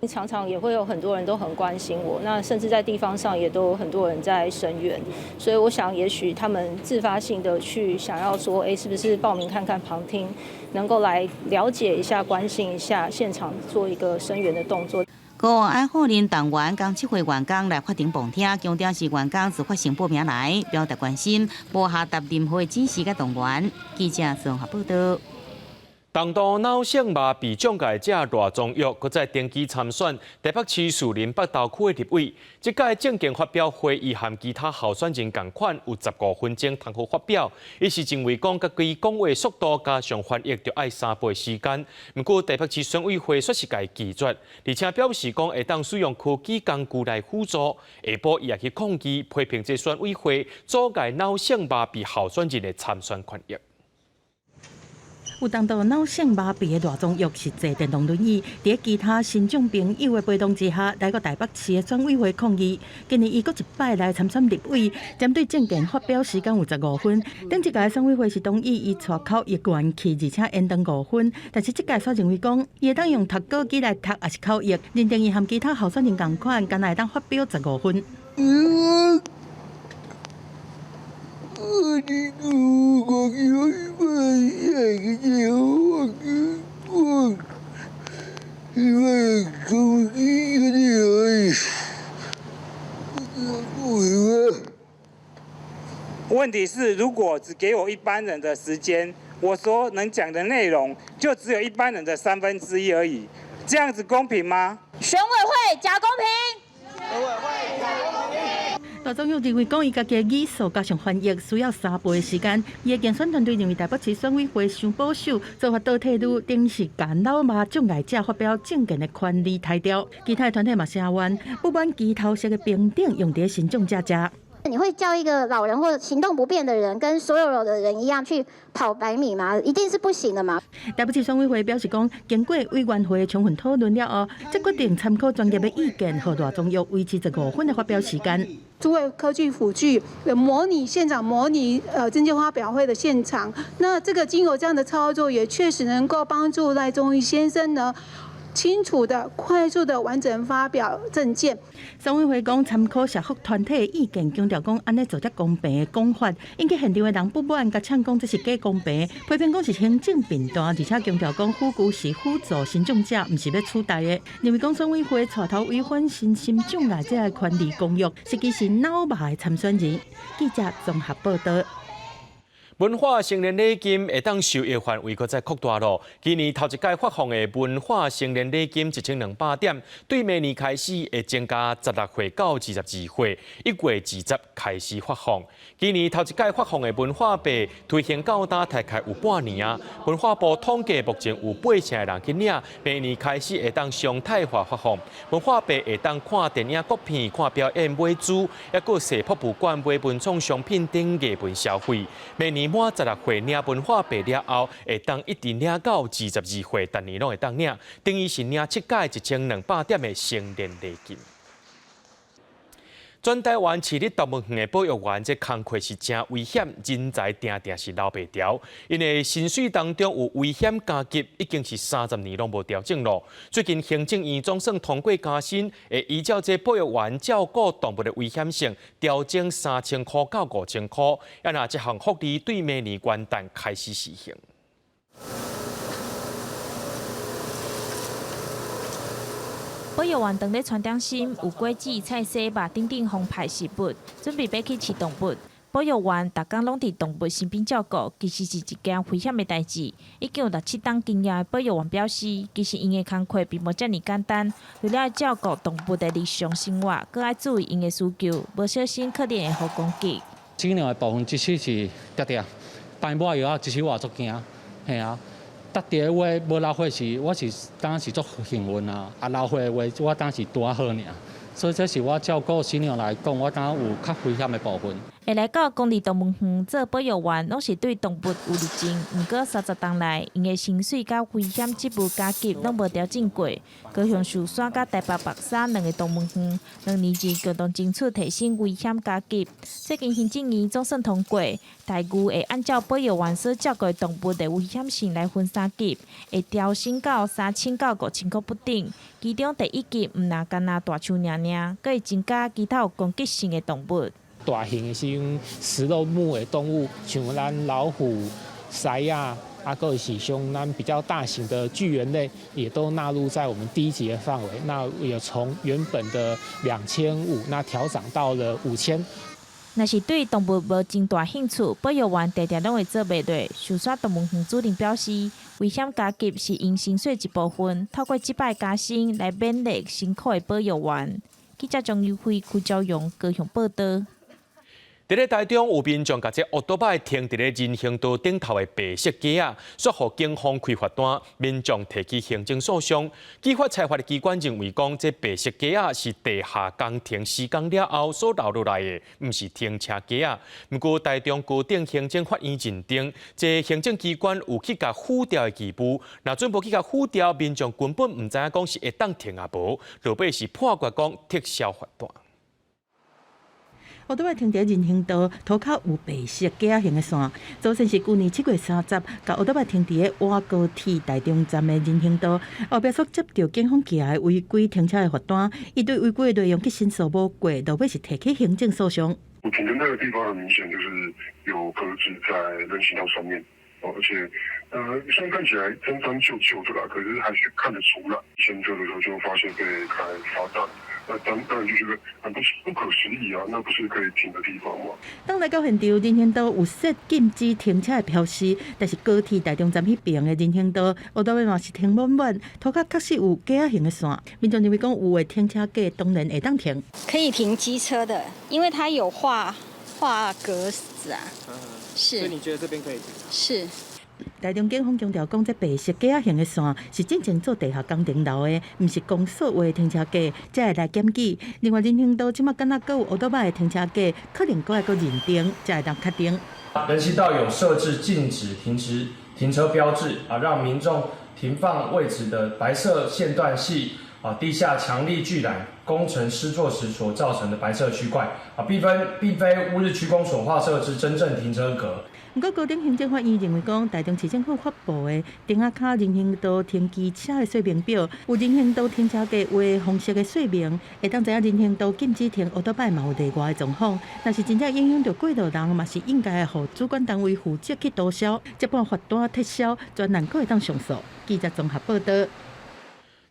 常常也會有很多人都很關心我，那甚至在地方上也都有很多人在聲援，所以我想也許他們自發性的去想要說，欸，是不是報名看看旁聽，能夠來了解一下、關心一下現場，做一個聲援的動作。高虹安否認動員公設會員工來法庭旁聽，強調是員工自發性報名來，表達關心，無下達任何指示佮動員。記者綜合報道。重度腦性麻痹障礙者賴宗玉，閣再登記參選台北市士林北投區的立委。這屆政見發表會，伊和其他候選人仝款，有15分鐘通好發表。伊是認為講，家己講話速度加上翻譯，就愛3倍時間。毋過台北市選委會煞是共伊拒絕，而且表示講會當使用科技工具來輔助。下晡伊也去抗議，批評這選委會阻礙腦性麻痹候選人的參選權益。有重度腦性麻痹的賴宗玉是坐電動輪椅，佇其他身障朋友的陪同之下，來到台北市的選委會抗議。今年伊閣一擺來參選立委，針對政見發表時間有十五分。頂一屆選委會是同意伊帶口譯員去，而且延長五分。但是這屆煞認為講，伊會當用讀稿機來讀，抑是口譯，認定伊和其他候選人仝款，干焦會當發表十五分。因為問題是，如果只給我一般人的時間，我所能講的內容就只有一般人的1/3而已，這樣子公平嗎？選委會假公平。選委會假公平。賴宗玉認為講，伊家己的語速加上翻譯需要3倍的時間。伊的競選團隊認為台北市選委會傷保守，做法倒退嚕，等於是共腦盲障礙者發表政見的權利刣掉。其他的團體嘛聲援，不滿機頭式的平頂用佇身障者遮。你會叫一個老人或行動不便的人跟所有的人一樣去跑100米嗎？一定是不行的嘛。台北市選委會表示講，經過委員會充分討論了後，才決定參考專業的意見，予賴宗玉維持15分的發表時間。數位科技輔具模擬現場模擬政見發表會的現場，那這個經由這樣的操作，也確實能夠幫助賴宗玉先生呢，清楚的、快速的完整發表政見。選委會講參考社福團體的意見，強調講按呢做才公平的講法，引起現場的人不滿，共嗆講這是假公平，批評講是行政弊端，而且強調講輔具是輔助身障者，毋是欲取代的。認為講選委會帶頭違反身心障礙者的權利公約，實際是腦盲的參選人。記者綜合報道。文化成年禮金會當受益範圍閣再擴大咯。今年頭一屆發放的文化成年禮金1200點，對明年開始會增加16歲到22歲，1月20開始發放。今年頭一屆發放的文化幣推行到今大概有半年啊。文化部統計，目前有8成的人去領，明年開始會當常態化發放。文化幣會當看電影、國片、看表演、買書，抑閣踅博物館買文創商品等藝文消費。明年滿16歲領文化幣了後，會當一直領到22歲，逐年攏會當領，等於是領七屆1200點的成年禮金。全台灣市立動物園的保育員，這工課是誠危險，人才定定是留袂牢。𪜶的薪水當中有危險加給，已經是30年攏無調整咯。最近行政院總算通過加薪，會依照這保育員照顧動物的危險性，調整3000箍到5000箍。啊，若這項福利對明年元旦開始實行。保育員當咧傳點心，有果子、菜沙、肉等等澎湃食物，準備欲去飼動物。保育員逐工攏佇動物身邊照顧，其實是一件危險的代誌。已經有六七冬經驗的保育員表示，其實𪜶的工課並無遮爾簡單，除了照顧動物的日常生活，閣愛注意𪜶的需求，無小心可能會予攻擊。飼養的部分，其實是定定排抹藥仔，其實我也足驚，嘿啊。搭佇的話無流血是，我是當時足幸運啊！啊流血的話，我當時拄仔好爾，所以這是我照顧飼養來講，我感覺有較危險的部分。會來到公立動物園做保育員，攏是對動物有熱情。毋過30冬來，𪜶的薪水佮危險職務加給攏無調整過。高雄壽山佮台北白沙兩个動物園，2年前共同爭取提升危險加給。最近行政院總算通過，待遇會按照保育員所照顧動物的危險性來分三級，會調升到3000到5000箍不等。其中第一級毋若干焦大象爾爾，閣會增加其他有攻擊性的動物。大型的是種食肉目的動物，像咱老虎、獅仔，啊，閣是像咱比較大型的巨猿類，也都納入在我們第一級的範圍。那也從原本的2500，那調漲到了5000。若是對動物無真大興趣，保育員定定攏會做袂落。壽山動物園主任表示，危險加給是𪜶薪水一部分，透過這擺加薪來勉勵辛苦的保育員。記者張友輝、柯昭榮高雄報道。佇咧台中有民眾共這烏多擺停佇咧人行道頂頭的白色雞仔，煞予警方開罰單，民眾提起行政訴訟。紀法裁罰的機關認為講，這白色雞仔是地下工程施工了後所留落來的，毋是停車雞仔。毋過台中高等行政法院認定，這行政機關有去共付掉的義務，若準無去共付掉，民眾根本毋知影講是會當停抑無，落尾是判決講撤銷罰單。烏多擺停佇人行道，塗跤有白色雞仔形的線。早先是舊年7月30，共烏多擺停佇咧高鐵台中站的人行道，後壁煞接著警方寄來違規停車的罰單，伊對違規的內容去申訴無過，落尾是提起行政訴訟。我停的那個地方很明顯就是有鴿子在人行道上面，而且，雖然看起來髒髒舊舊的啦，可是還是看得出來。牽車的時候就發現被開罰單，那當然就覺得很不可思議啊！那不是可以停的地方嗎？當來到現場，人行道有設禁止停車的標示，但是高鐵台中站彼邊的人行道，烏多嘛是停滿滿，塗跤確實有格仔形的線。民眾認為講有的停車格當然會當停，可以停機車的，因為它有畫格子啊。是。所以你覺得這邊可以停？是。台中警方強調講，這白色格仔形的線是進前做地下工程留的，毋是公所畫的停車格，才會來檢舉。另外，人行道這馬敢若閣有烏多擺的停車格，可能閣愛閣認定，才會當確定。人行道有設置禁止停車標誌啊，讓民眾停放位置的白色線段係啊地下強力巨纜工程施作時所造成的白色區塊啊，並非烏日區公所劃設之真正停車格。毋過，高等行政法院認為講，台中市政府發布的亭仔跤人行道停機車的說明表，有人行道停車格畫紅色的說明，會當知影人行道禁止停烏多擺嘛有例外的狀況。若是真正影響著過路人，嘛是應該予主管單位負責去堵消，這擺罰單撤銷，專人閣會當上訴。記者綜合報導。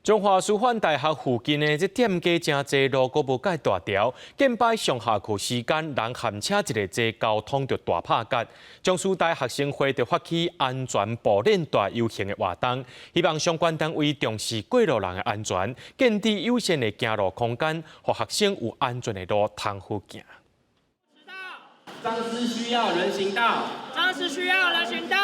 中華師範大學附近的這店家誠濟路，閣無蓋大條。近擺上下課時間，人和車一个濟，交通就大拍結。中師大學生會就發起安全步鏈大遊行的活動，希望相關單位重視過路人的安全，建置友善的行路空間，予學生有安全的路通好行。彰師需要人行道，彰師需要人行道，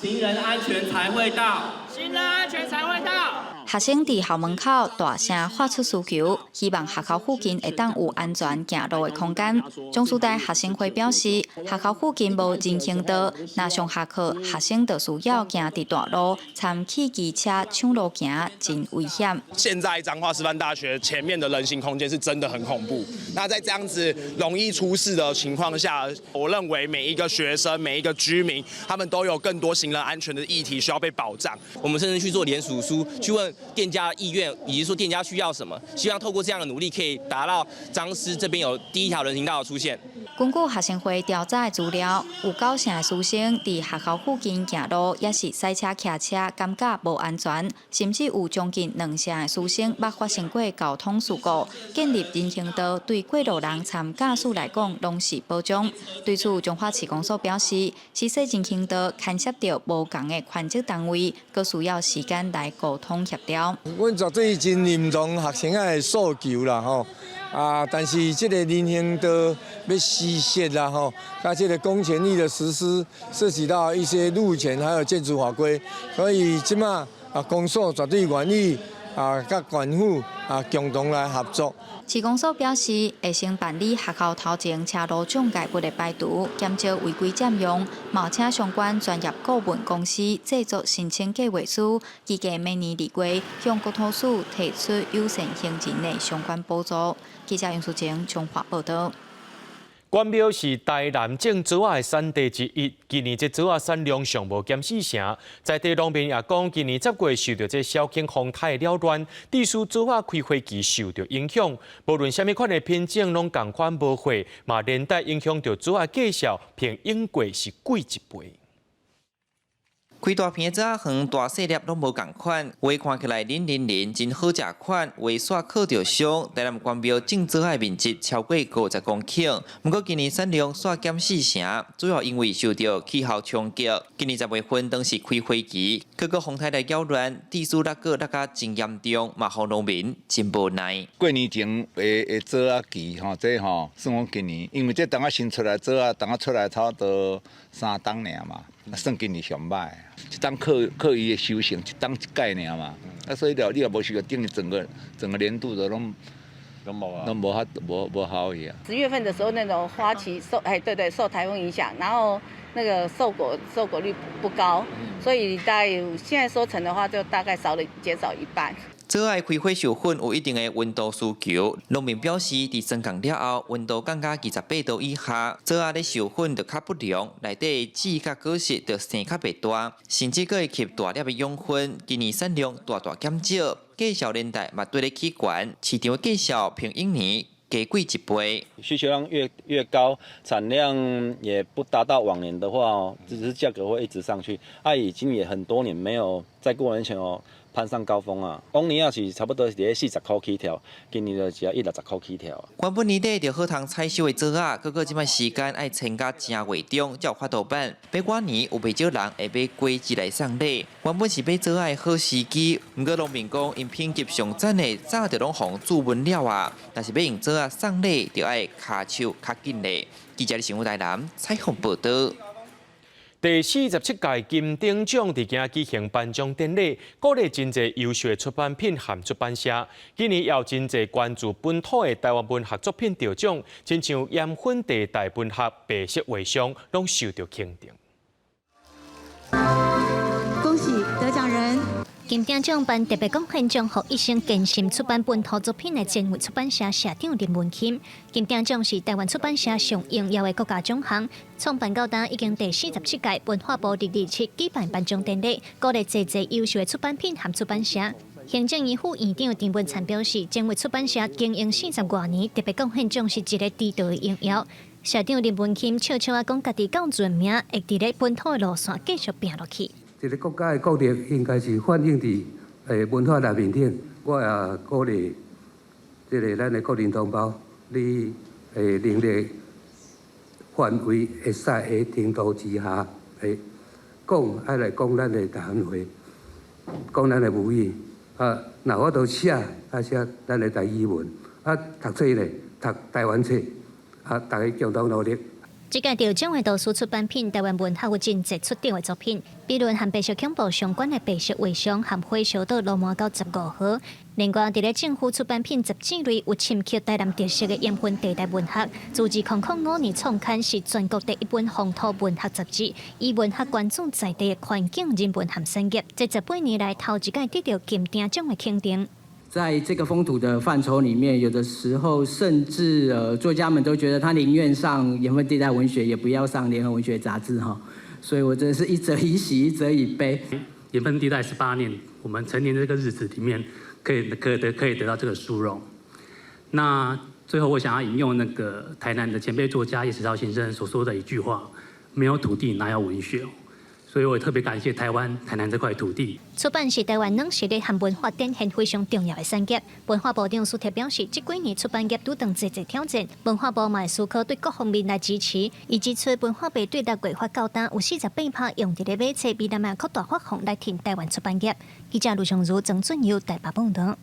行人安全才會到，行人安全才會到。學生佇校門口大聲發出需求，希望學校附近會當有安全行路的空間。中師大學生會表示，學校附近無人行道，若上下課，學生就需要行佇大路，參汽機車搶路行，真危險。現在彰化師範大學前面的人行空間是真的很恐怖。那在這樣子容易出事的情況下，我認為每一個學生、每一個居民，他們都有更多行人安全的議題需要被保障。我們甚至去做聯署書，去問店家意願，以及說店家需要什麼，希望透過這樣的努力，可以達到彰師這邊有第一條人行道的出現。根據學生會調查的資料，有九成的師生佇學校附近行路，也是駛車騎車，感覺無安全，甚至有將近兩成的師生捌發生過交通事故。建立人行道對過路人參駕駛來講，攏是保障。對此，彰化市公所表示，施設人行道牽涉著無仝的權責單位，閣需要時間來溝通協調。阮絕對真認同學生仔的訴求啦，吼啊！但是這個人行道欲施設啦，吼，佮這個公權力的實施涉及到一些路權還有建築法規，所以這馬啊，公所絕對願意啊，佮縣府啊共同來合作。市公所表示，會先辦理學校頭前車路障礙物的排除，減少違規佔用，嘛請相關專業顧問公司製作申請計劃書，預計明年2月向國土署提出友善行人的相關補助。記者楊淑晶彰化報導。關廟是台南種棗仔的產地之一，今年這棗仔產量上無減四成。在地農民也講，今年十月受著這小犬風颱的擾亂，致使棗仔開花期受著影響。無論啥物款的品種，攏仝款無貨，嘛連帶影響著棗仔價數，平永過是貴一倍。開大片的棗仔園，大細粒攏無仝款，有的看起來腍腍腍，真好食款，有的煞靠著傷。台南關廟種棗仔的面積超過50公頃，毋過今年產量煞減四成，主要因為受著氣候衝擊。今年10月份當是開花期，閣閣風颱來擾亂，致使落果落甲真嚴重，嘛予農民真無奈。過年前的棗仔期吼，這吼算講今年，因為這當仔新出來棗仔，當仔出來差不多3冬爾嘛。算今年上䆀，一冬靠靠伊的收成，一冬一擺爾嘛。啊，所以了，你若無收，等於整個年度都攏攏無法無好去啊。 10月份的時候，那種花期受哎對對受颱風影響，然後那個瘦果率不高，所以大概現在收成的話，就大概少了減少一半。棗仔開花授粉有一定的溫度需求，農民表示，佇霜降了後，溫度降到28度以下，棗仔咧授粉就較不良，內底籽佮果實就生較袂大，甚至閣會吸大粒的養分。今年產量大大減少，價數連帶嘛綴咧起懸，市場價數平永年。加貴一倍。需求量越高，產量也不達到往年的話哦，只是價格會一直上去。啊，已經也很多年沒有在過年前哦攀上高峰啊。往年也是差不多是佇40塊起跳，今年就只要160塊起跳。原本年底就好通採收的棗仔，閣閣這擺時間愛撐到正月中才有法度辦。欲過年有袂少人會買果子來送禮。原本是買棗仔的好時機，毋過農民講𪜶品級上讚的早就攏予人注文了啊。若是欲用棗仔送禮，就愛跤手較緊咧。記者新聞台南採訪報道。第47屆金鼎獎佇今舉行頒獎典禮，鼓勵真濟優秀的出版品和出版社。今年也有真濟關注本土的台灣文學作品得獎，親像鹽分地帶文學、白色畫像，攏受到肯定。恭喜得獎人！金鼎獎頒特別貢獻獎，予一生堅心出版本土作品的前衛出版社社長林文欽。金鼎獎是台灣出版社上榮耀的國家獎項，創辦到今已經第47屆，文化部227舉辦頒獎典禮，鼓勵濟濟優秀的出版品和出版社。行政院副院長陳文燦表示，前衛出版社經營40外年，特別貢獻獎是一個值得的榮耀。社長林文欽笑笑仔講，家己夠盡名，會佇咧本土的路線繼續拼落去。這個國家的國力應該是反映佇文化內面頂，我也鼓勵這個咱的國民同胞，你能力範圍會使的程度之下，講愛來講咱的台灣話，講咱的母語，啊，若有法度寫，啊寫咱的台語文，啊讀冊咧，讀台灣冊，啊，大家共同努力。這屆得獎的圖書出版品，台灣文學有真濟出頂的作品，比如和白色恐怖相關的白色畫像和火燒到羅馬到15號。另外，佇咧政府出版品雜誌類有深刻台南特色的鹽分地帶文學，自2005年創刊是全國第一本風土文學雜誌，以文學關注在地的環境、人文和產業。這18年來頭一屆得到金鼎獎的肯定。在這個風土的範疇裡面，有的時候甚至作家們都覺得他寧願上鹽分地帶文學，也不要上聯合文學雜誌哈。所以我真的是一則以喜，一則以悲。鹽分地帶18年，我們成年這個日子裡面，可以得到這個殊榮。那最後我想要引用那個台南的前輩作家葉石濤先生所說的一句話：沒有土地，哪有文學？所以我也特別感謝台灣台南這塊土地。出版是台灣軟實力和文化展現非常重要的產業。文化部長蘇鐵表示，這幾年出版業拄著濟濟挑戰，文化部嘛會思考對各方面來支持。伊指出，文化部對6月發到今有48%用佇咧買冊，未來嘛擴大發放來挺台灣出版業。記者盧尚如、曾俊佑台北報道。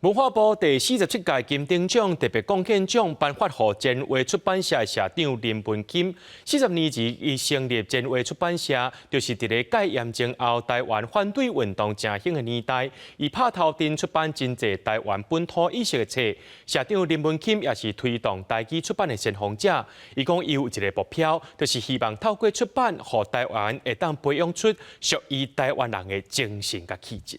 文化部第47屆金鼎獎特別貢獻獎頒發予前衛出版社社長林文欽。40年前，伊成立前衛出版社，就是佇咧戒嚴前後台灣反對運動正興的年代，伊拍頭陣出版真濟台灣本土意識的冊。社長林文欽也是推動台語出版的先鋒者。伊講伊有一個目標，就是希望透過出版，予台灣會當培養出屬於台灣人的精神佮氣質。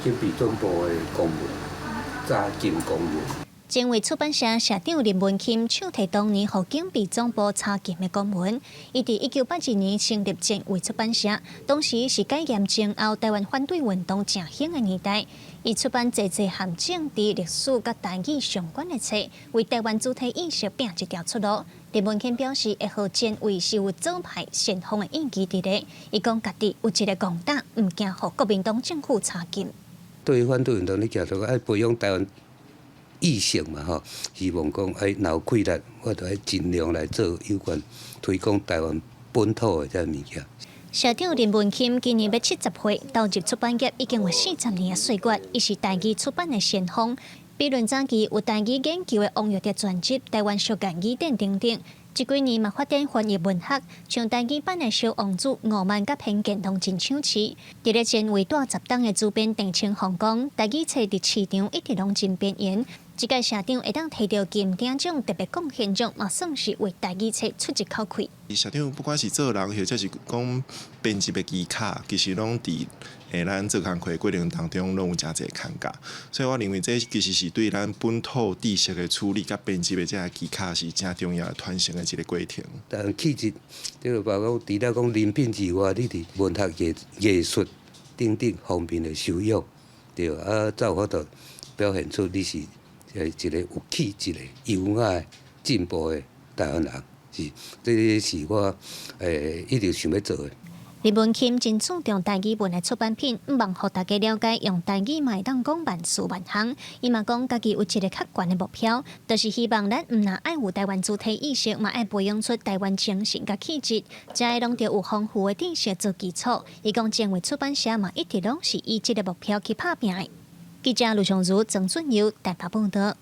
警備總部的公文，查禁公文。前衛出版社社長林文欽手提當年予警備總部查禁的公文。伊佇1982年成立前衛出版社，當時是解嚴前後台灣反對運動正興的年代。伊出版濟濟和政治、歷史佮台語相關的冊，為台灣主體意識摒一條出路。林文欽表示，會予前衛是有左派先鋒的印記佇咧。伊講家己有一個戇膽，毋驚予國民黨政府查禁。對於反對運動，你行做愛培養台灣意識嘛吼，希望講愛若有氣力，我就愛盡量來做有關推廣台灣本土的這個物件。社長林文欽今年欲70歲，投入出版業已經有40年的歲月，伊是台語出版的先鋒。比論早期有台語研究的王育哲全集、台灣俗諺語典等等。這幾年嘛發展翻譯文學，像台語版的《小王子》、傲慢佮偏見攏真搶市。佇咧前衛蹛十冬的主編鄭清鳳講，台語冊佇市場一直攏真邊緣。這屆社長會當提著金鼎獎特別貢獻獎，嘛算是為台語冊出一口氣。社長不管是做人，或者是講編輯的技巧，其實攏佇咱做工課的過程當中，攏有誠濟牽教。所以我認為這其實是對咱本土知識的處理佮編輯的這个技巧是誠重要的傳承的一個過程。但氣質，這個包括除了講人品之外，你佇文學藝術等等方面的修養，對啊，才有法度表現出你是一個有氣質的、優雅的、進步的台灣人，是，這是我一直想欲做的。林文欽真注重台語文的出版品，向望予大家了解用台語嘛會當講萬事萬項。伊嘛講家己有一个較懸的目標，就是希望咱毋但愛有台灣主體意識，嘛愛培養出台灣精神佮氣質，這个攏著有豐富的知識做基礎。伊講前衛出版社嘛一直攏是以這个目標去拍拚的。記者盧松如、曾俊佑台北報導。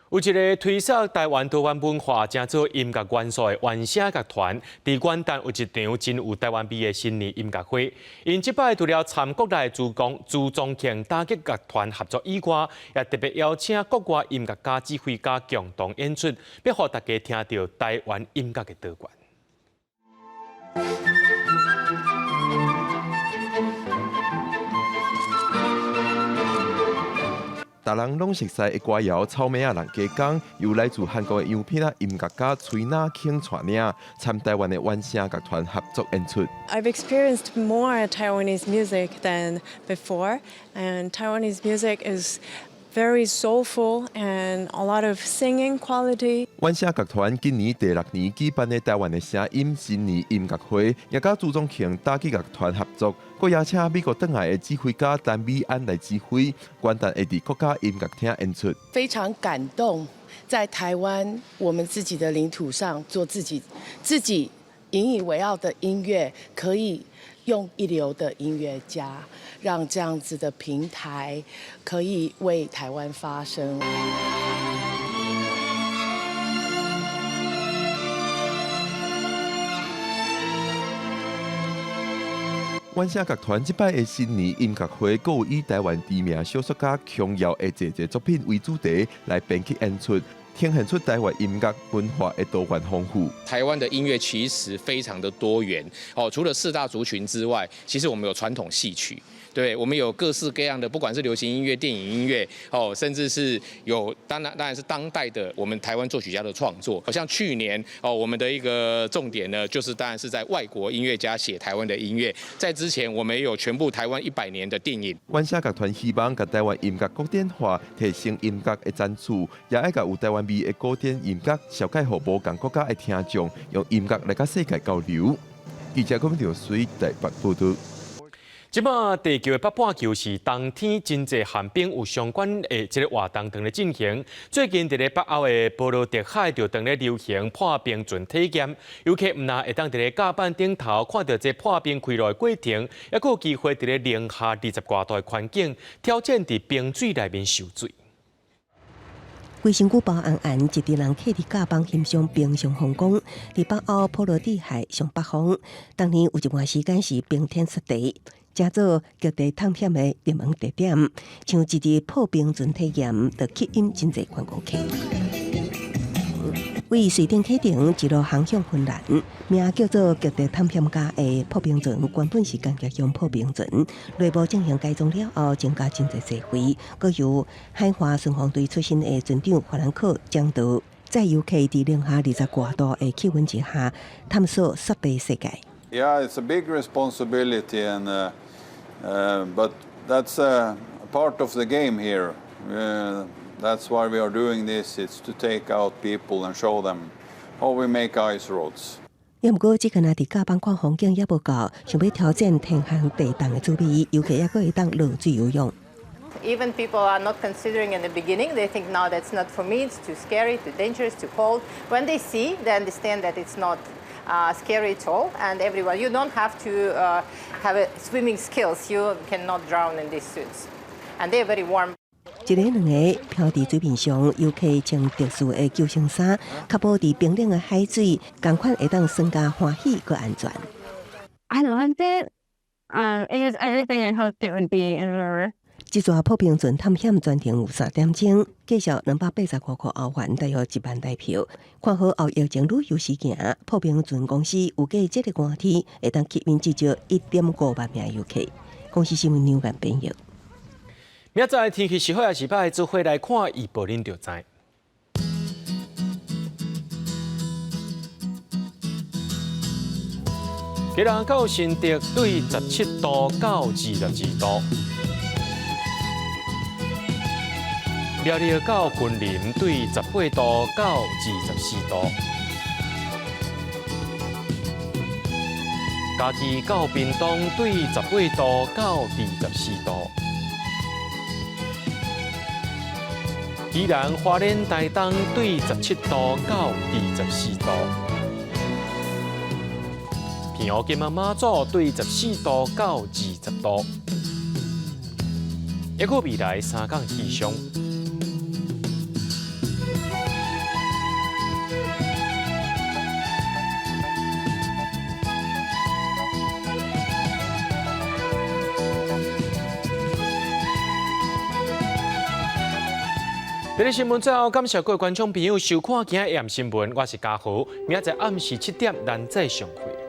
有一个推廣台灣多元文化、誠做音樂元素的原聲樂團，佇元旦有一場真有台灣味的新年音樂會。𪜶這擺除了參國內朱宗慶打擊樂團合作以外，也特別邀請國外音樂家、指揮家共同演出，欲予大家聽著台灣音樂的多元。逐人攏熟悉的歌謠《草莓仔人加工》，由來自韓國的洋片仔音樂家崔娜慶帶領，參台灣的原聲樂團合作演出。 I've experienced more Taiwanese music than before, and Taiwanese music is very soulful and a lot of singing quality. 原聲樂團今年第六年舉辦的台灣的聲音新年音樂會，也佮朱宗慶打擊樂團合作，閣邀請美國轉來的指揮家陳美安來指揮，元旦會佇國家音樂廳演出。非常感動，在台灣我們自己的領土上做自己引以為傲的音樂，可以用一流的音樂家，讓這樣子的平台可以為台灣發聲。原聲樂團這擺的新年音樂會，閣有以台灣知名小說家瓊瑤的濟濟作品為主題來編曲演出，呈現出台灣音樂文化的多元豐富。台灣的音樂其實非常的多元哦，除了四大族群之外，其實我們有傳統戲曲，對，我們有各式各樣的，不管是流行音樂、電影音樂，哦，甚至是有當然是當代的我們台灣作曲家的創作。好像去年哦，我們的一個重點呢，就是當然是在外國音樂家寫台灣的音樂。在之前，我們也有全部台灣100年的電影。原聲樂團希望共台灣音樂古典化，提升音樂的層次，也愛共有台灣味的古典音樂，紹介予無仝國家的聽眾，用音樂來佮世界交流。記者郭明水台北報導。這擺地球的北半球是冬天，真濟和冰有相關的這個活動正咧進行。最近佇咧北歐的波羅的海就正咧流行破冰船體驗，遊客毋但會當佇咧甲板頂頭看著這破冰開路的過程，猶閣有機會佇咧零下20外度的環境挑戰佇冰水內面泅水。規身軀包絚絚，一群人坐佇甲板欣賞冰上風光。佇北歐波羅的海上北方，當年有一段時間是冰天雪地，成做極地探險的熱門地點。像這個破冰船體驗，就吸引真濟觀光客。為瑞典啟程，一路航向芬蘭，名叫做極地探險家的破冰船，原本是工業用破冰船，內部進行改裝了後，增加真濟設備。閣由海華巡防隊出身的船長法蘭克掌舵，載遊客佇零下20外度的氣溫之下，探索雪地世界。 Yeah, it's a big responsibility, and but that's a part of the game here. That's why we are doing this. It's to take out people and show them how we make ice roads. 也毋過，這個若佇甲板看風景猶無夠，想欲挑戰天寒地凍的滋味，遊客猶閣會當落水游泳。 Even people are not considering in the beginning. They think, no, that's not for me. It's too scary, too dangerous, too cold. When they see, they understand that it's not scary at all. And everyone, you don't have to have swimming skills. You cannot drown in these suits. And they are very warm. 一个兩个漂佇水面上，遊客穿特殊的救生衫，確保佇冰冷的海水，仝款會當耍甲歡喜閣安全。 I loved it. It was everything I hoped it would be in the river. 這逝破冰船探險全程有3點鐘，價數285塊歐元，大約1萬台票。看好後疫情旅遊時行，破冰船公司預計這个寒天會當吸引至少1.5萬名遊客。公視新聞劉岩編譯。明仔載天氣是好抑是䆀，做伙來看預報，恁就知。基隆到新竹對17度到22度。苗栗到雲林對18度到24度。嘉義到屏東對18度到24度。宜蘭花蓮台東對17度到24度。澎湖金門馬祖對14度到20度。抑閣未來三工氣象。這裡新聞最後，感謝各位觀眾朋友收看今仔日的新聞，我是嘉豪，明仔載暗時7點，咱再相會。